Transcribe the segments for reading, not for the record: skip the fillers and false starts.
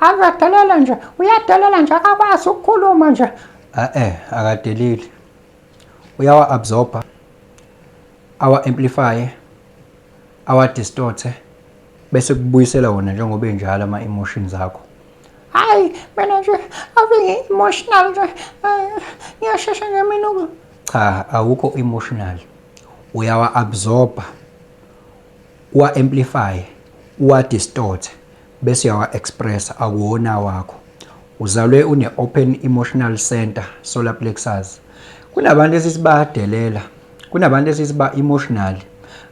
Akadelela nje, uyadelela nje, akakwazi ukukhuluma nje. Eh, akadeleli. Uyawa-absorb-a, awa-amplify, awa-distort, bese kubuyisela wona njengoba enjalo ama-emotions akho. Hayi, mina nje ave ngi-emotional nje. Ngiyashesha nje mina. Cha, awukho emotional. Uyawa-absorb-a, uwa-amplify, uwa-distort, bese uyawa-express, akuwona wakho. Uzalwe une-open emotional center, solar plexus. Kunabantu esithi bayadelela, kunabantu esithi ba-emotional,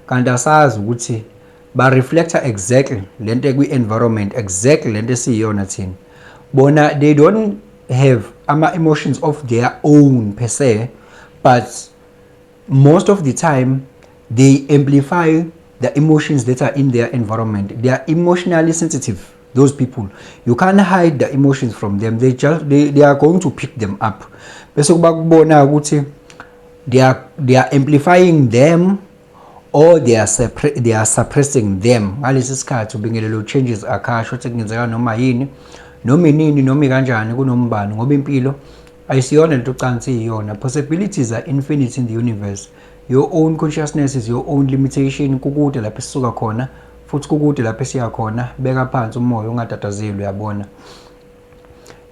kanti asazi ukuthi ba-reflecta exactly lento ekwi-environment, exactly lento esiyiyona thina. Bona they don't have ama-emotions of their own per se, but most of the time they amplify the emotions that are in their environment. They are emotionally sensitive, those people. You can't hide the emotions from them. They are going to pick them up. Bese kuba kubona ukuthi they are amplifying them or they are suppressing them. Ngalesi sikhathi ubingelelo changes akasho ukuthi kungenzeka noma yini, noma inini, noma kanjani, kunombani, ngoba impilo ayisiyona lento ocansi iyona. Possibilities are infinite in the universe. Your own consciousness is your own limitation. Kukude lapho esisuka khona futhi kukude lapho esiya khona. Beka phansi umoya, ungatatazeli, uyabona.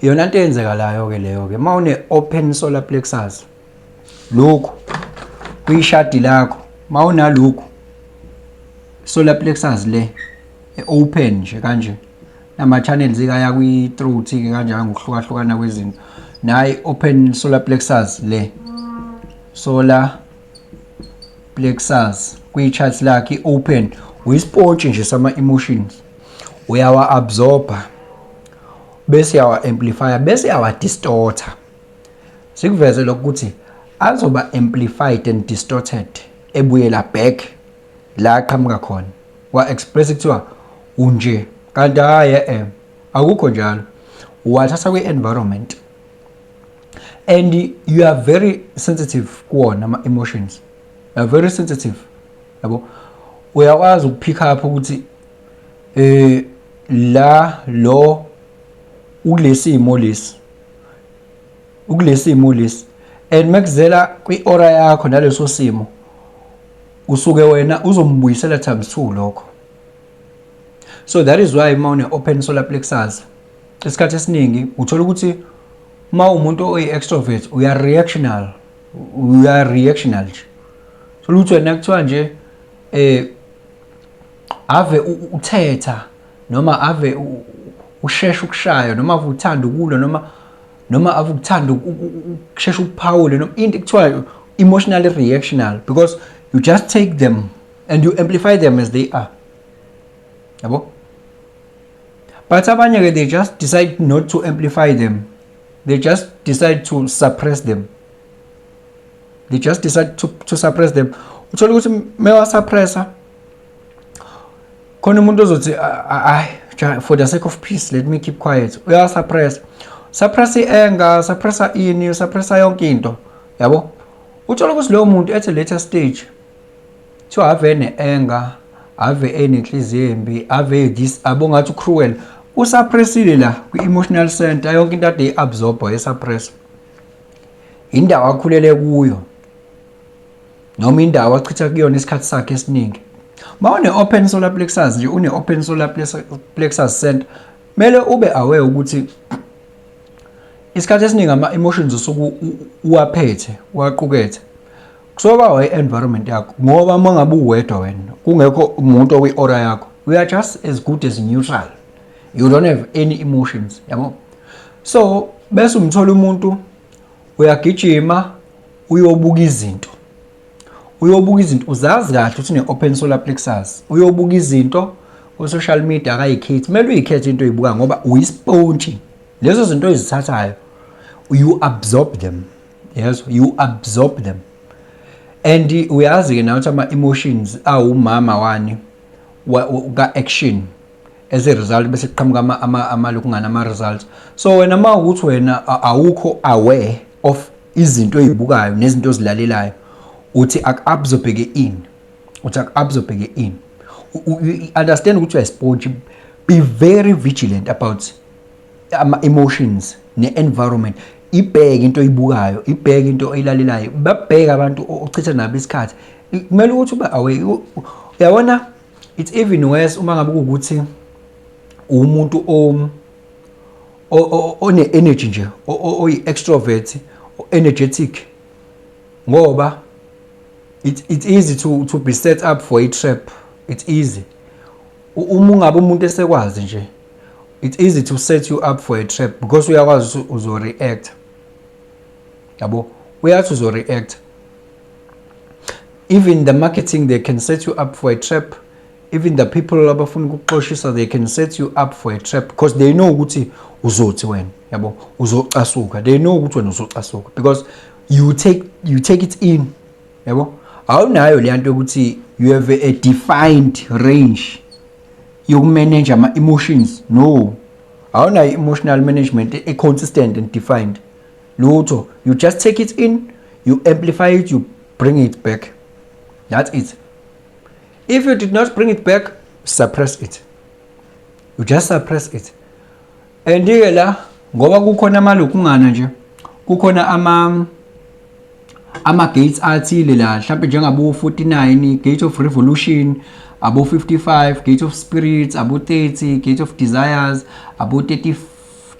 Iyona nto eyenzekalayo ke leyo ke uma une open solar plexus. Lokhu kuyishadi lakho. Uma unalokhu solar plexus le open nje kanje, nama channels kaya kwi throat ke kanjalo ngokuhlukahlukana kwezinto. Nayi open solar plexus le, solar plexus kwi-chart lakhe open, uyisponge nje sama emotions. Uyawa absorba, bese uyawa amplify, bese uyawa distorta. Sikuveze lokhu ukuthi azoba amplified and distorted, ebuyela back la aqhamuka khona, wa express kuthiwa unje, kanti hayi, akukho njalo. Uwathatha kwi-environment and you are very sensitive kuwona ama-emotions. You are very sensitive, yabo. Uyakwazi ukupick up ukuthi la lo ukulesimo lesi, ukulesimo lesi, and makuzela kwi-aura yakho naleso simo, usuke wena uzombuyisela times 2 lokho. So that is why uma une-open solar plexus, isikhathi esiningi uthola ukuthi uma umuntu oyi-extrovert, uya reactional, uya reactional nje. Thola ukuthi wena kuthiwa nje ave uthetha, noma ave ushesha ukushaya, noma ave uthanda ukulwa, noma ave ukuthanda ukushesha ukuphawula, noma into kuthiwa emotionally reactional, because you just take them and you amplify them as they are, yabo. But abanye ke, they just decide not to amplify them. They just decide to suppress them. They just decide to suppress them. Uthola ukuthi mewasuppressa khona umuntu ozothi, "Ay, for the sake of peace, let me keep quiet." Uyasuppress, suppress i-anger, suppressa ini, suppressa yonke into, yabo. Uthola ukuthi loyo muntu at a later stage kuthiwa ave ene-anger, ave enenhliziyo embi, ave this, abo ngathi cruel. Usuppressile la kwi-emotional center yonke into ade i-absorb, wayesuppress. Indawo akhulele kuyo noma indawo achitha kuyona isikhathi sakhe esiningi. Ma une-open solar plexus nje, une-open solar plexus center, kumele ube aware ukuthi isikhathi esiningi ama-emotions usuke uwaphethe, uwaqukethe, kusuke kwawa i-environment yakho, ngoba uma ngabe uwedwa wena, kungekho umuntu okwi-aura yakho, we are just as good as neutral. You don't have any emotions, yabo. So bese umthola umuntu uyagijima uyobuka izinto, uyobuka izinto. Uzazi kahle ukuthi une-open solar plexus, uyobuka izinto ku-social media, akayikhethi. Kumele uyikhethe into oyibuka ngoba uyisponge. Lezo zinto oyizithathayo, you absorb them. Yes, you absorb them. And uyazi-ke nawe ukuthi ama-emotions awumama wani ka-action. As a result bese kuqhamuka amalokungana ama-results. So wena uma ukuthi wena awukho aware of izinto oyibukayo nezinto ozilalelayo, uthi aku-absorbeke in, uthi aku-absorbeke in. Understand ukuthi uyasponge. Be very vigilant about Ama-emotions ne-environment, ibheke into oyibukayo, ibheke into oyilalelayo, babheke abantu ochitha nabo isikhathi. Kumele ukuthi ube aware, uyabona. It's even worse uma ngabe kuwukuthi umuntu one-energy nje, oyi-extrovert, energetic, ngoba it's easy to be set up for a trap. It's easy uma ungabe umuntu esekwazi nje, it's easy to set you up for a trap because uyakwazi ukuthi uzo-react, yabo, uyathi uzo-react. Even the marketing, they can set you up for a trap. Even the people abafuna ukukuxoshisa, they can set you up for a trap because they know ukuthi uzothi wena, yabo, uzocasuka. They know ukuthi wena uzocasuka because you take it in, yabo. Awunayo le nto yokuthi you have a defined range yokumanage ama-emotions. No, awunayo emotional management e-consistent and defined, lutho. You just take it in, you amplify it, you bring it back. That's it. If you did not bring it back, suppress it. You just suppress it. And-ke la, ngoba kukhona amalokungana nje, kukhona ama-gates athile la, mhlawumbe njengabo 49, gate of revolution, abo 55, gate of spirits, abo 30, gate of desires, abo 30,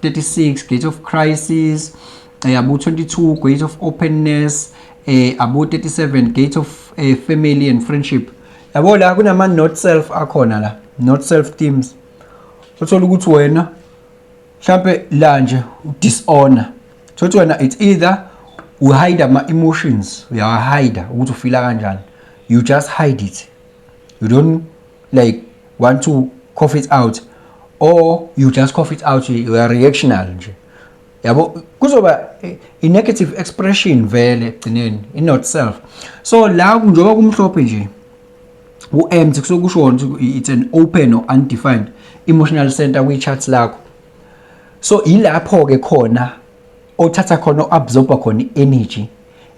36, gate of crisis, abo 22, gate of openness, abo 37, gate of family and friendship, yabo. La kunama not self akhona la, not self themes. Uthola ukuthi wena mhlambe la nje dishonor, thothi wena it's either uhide ama emotions, uyawahide ukuthi ufila kanjani. You just hide it, you don't like want to cough it out, or you just cough it out, you are reactional nje, yabo. Kuzoba i-negative expression vele ekugcineni, i-not self. So la njengoba kumhlophe nje, u-empty, kusuke kusho ukuthi it's an open or undefined emotional center kwi-chart lakho. So ilapho-ke khona othatha khona, o-absorba khona i-energy.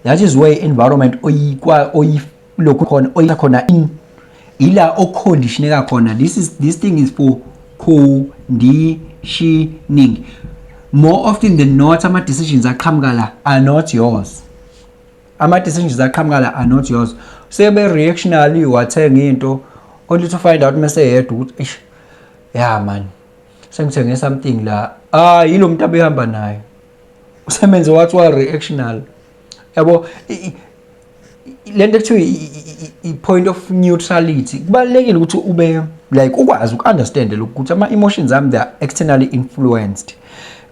That is where environment oyikwa oyilokhu khona, oyithatha khona in, ila oconditioneka khona. This thing is for conditioning. More often than not, ama-decisions aqhamuka la are not yours. Ama-decisions aqhamuka la are not yours. Sebe reactionally wathenga into only to find out mase yedwa ukuthi, "Eish, yeah man, sengithenge something la." Ah, yilo muntu abehamba naye usemenze wathi wa reactional, yabo. Lento ekuthiwa i-point of neutrality, kubalulekile ukuthi ube like ukwazi uku-understand lokhu ukuthi ama-emotions ami, they are externally influenced.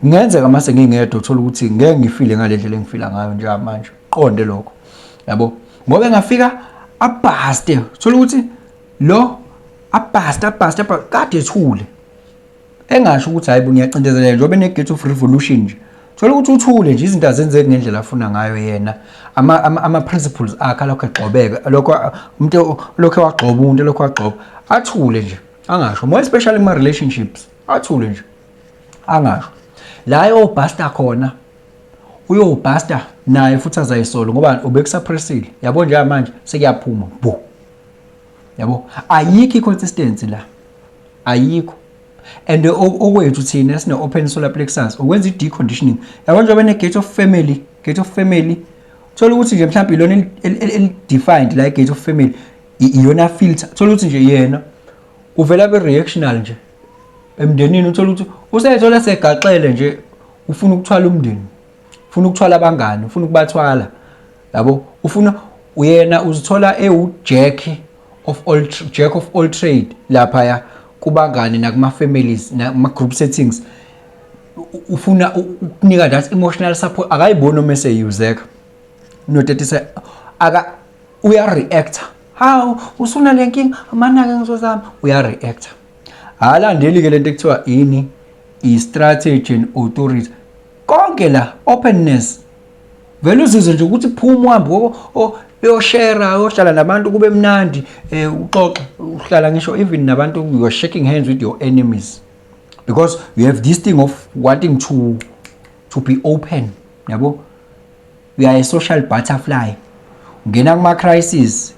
Kungenzeka mase ngingedwa uthola ukuthi ngeke ngifile ngale ndlela engifila ngayo njengamanje. Qonde lokho, yabo, ngoba engafika aburste, uthola ukuthi lo aburste, aburste, aburste, kade ethule, engasho ukuthi hayi bo, ngiyacindezeleka, njengoba ene-gate of revolution nje. Thola ukuthi uthule nje, izinto azenzeki ngendlela afuna ngayo yena, ama-principles akhe alokhu egxobeka, lokho umuntu lokhu wagxoba, umuntu lokhu wagxoba, athule nje angasho, more especially kuma-relationships, athule nje angasho. La ayobursta khona, uyobursta naye futhi azayisolo ngoba ubekusuppressile, yabo. Njengamanje sekuyaphuma bo, yabo. Ayikho i-consistency la, ayikho. And okwethu thina sine-open solar plexus ukwenza i-deconditioning, yabo, njengoba ne-gate of family. Gate of family, thola ukuthi nje mhlawumbe ilona eli-defined la, i-gate of family iyona filter. Thola ukuthi nje yena uvela be-reactional nje emndenini, uthola ukuthi useyithola segaxele nje, ufuna ukuthwala umndeni, ufuna ukuthwala abangani, ufuna ukubathwala, yabo. Ufuna uyena uzithola ewu-jack of all jack of all trade laphaya kubangani nakuma-families nakuma-group settings. Ufuna ukunika that emotional support, akayiboni uma eseyuzeka no-30 aka uya-reacta. Hawu, usuna le nkinga mana-ke, ngizozama, uya-reacta. Alandeli-ke lento ekuthiwa ini, i-strategy and authority. Konke la, openness, vele uzizwe nje ukuthi phuma uhambe uyoshare, uyohlala nabantu, kube mnandi, uxoxe, uhlala ngisho even nabantu, you are shaking hands with your enemies because you have this thing of wanting to be open, yabo. You are a social butterfly. Ungena kuma crisis.